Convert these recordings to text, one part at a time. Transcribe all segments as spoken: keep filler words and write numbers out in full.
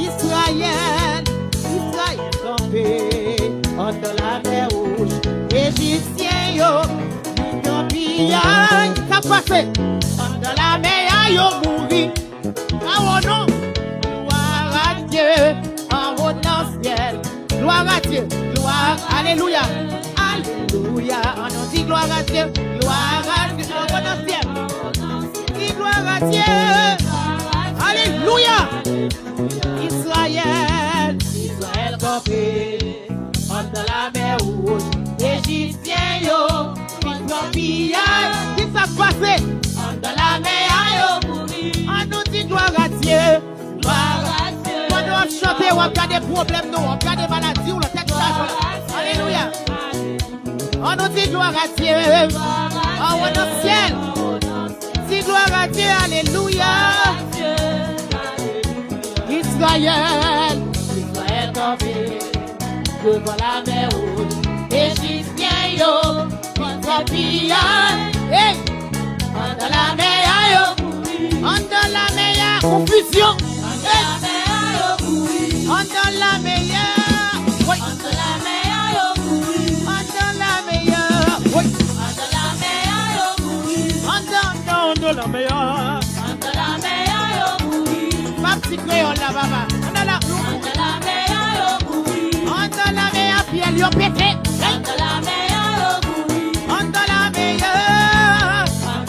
Izrayèl, Izrayèl kanpe anndan lamè wouj. Ejipsyen yo vin pran piyay. Sa k pase? Anndan lamè a, yo mouri. Awo non. Glwa a Dye anwo nan syèl. Glwa a Dye. Glwa. Alelouya. Alelouya. Ann nou di glwa a Dye. Glwa a Dye anwo nan syèl. Di glwa a Dye. Alelouya. Izrayèl, Izrayèl kanpe anndan lamè wouj. Ejipsyen yo vin pran piyay. Kisa k pase? Anndan lamè a, yo mouri. Ann nou di glwa a Dye. Glwa a Dye. Pandan w ap chante, w ap gade pwoblèm nou, w ap gade maladi w, tèt chaje w la. Alelouya. Ann nou di glwa a Dye. Anwo nan syèl. Di glwa a Dye, alelouya. Izrayèl, Izrayèl kanpe devan lamè wouj. Ejipsyen yo vin pran piyay. Hey! Anndan lamè a, yo mouri. Anndan lamè a, konfizyon. Hey! Anndan lamè a, yo mouri. Anndan lamè a. Wi. Anndan lamè a, yo mouri. Anndan lamè a. Wi. Anndan lamè a, yo mouri. Anndan, anndan, anndan lamè a. Anndan lamè a, yo mouri. M ap di kreyòl la, papa. Anndan la. Anndan lamè a, yo mouri. Anndan lamè a, fyèl yo pete. Anndan lamè a, yo mouri. Anndan lamè a.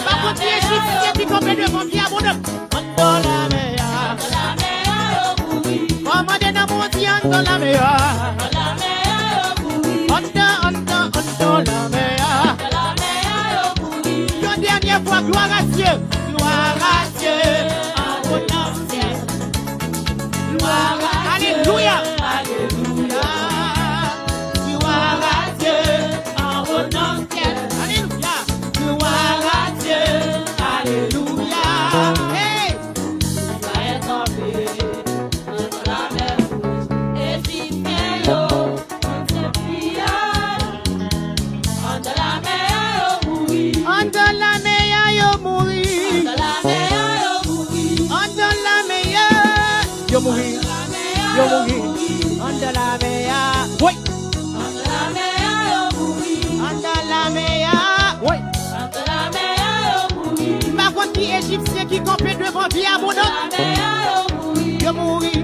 Pa konn ti Ejipsyen ki kanpe devan Pyè Bondye. Anndan lamè a. Anndan lamè a, yo mouri. Kòmande nan Bondye anndan lamè a. Anndan lamè a, yo mouri. Anndan, anndan, anndan lamè a. Anndan lamè a, yo mouri. Yon dènyè fwa, glwa a Dye. Glwa a Dye anwo nan syèl. Glwa a Dye. Alelouya. Alelouya. Glwa a Dye anwo nan syèl. Alelouya. Glwa a Dye. Alelouya. Hey! Izrayèl kanpe anndan lamè wouj. Ejipsyen yo vin pran piyay. Anndan lamè a, yo mouri. Anndan lamè a, yo mouri. Anndan lamè a, yo mouri. Anndan lamè a, yo mouri. Yo mouri. Anndan lamè a. Wi. Anndan lamè a, yo mouri. Anndan lamè a. Wi. Anndan lamè a, yo mouri. M pa konn ki Ejipsyen ki kanpe devan Pyè Bondye. Anndan lamè a, yo mouri. Yo mouri.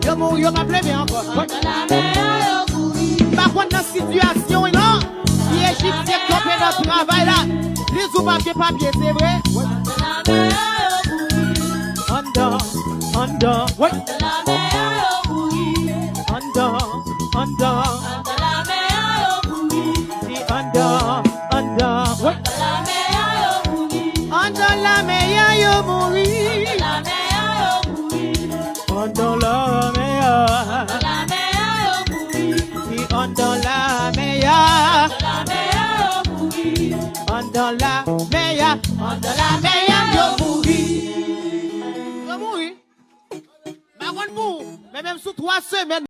Yo mouri, yo p ap leve ankò. Wi. Anndan lamè a, yo mouri. M pa konn nan sitiyasyon w lan. Ki Ejipsyen kanpe nan travay la. Li di w pa gen papye, se vre? Wi. Anndan lamè a, yo mouri. Anndan, anndan. Wi. Anndan lamè a, yo mouri. Anndan, anndan. Anndan lamè a, yo mouri. Di anndan, anndan. Wi. Anndan lamè a, yo mouri. Anndan lamè a, yo mouri. Anndan lamè a, yo mouri. Anndan lamè a. Anndan lamè a, yo mouri. Di anndan lamè a. Anndan lamè a, yo mouri. Anndan lamè a. Anndan lamè a, yo mouri. Yo mouri. M pa konn pou ou, men menm sou twa semèn.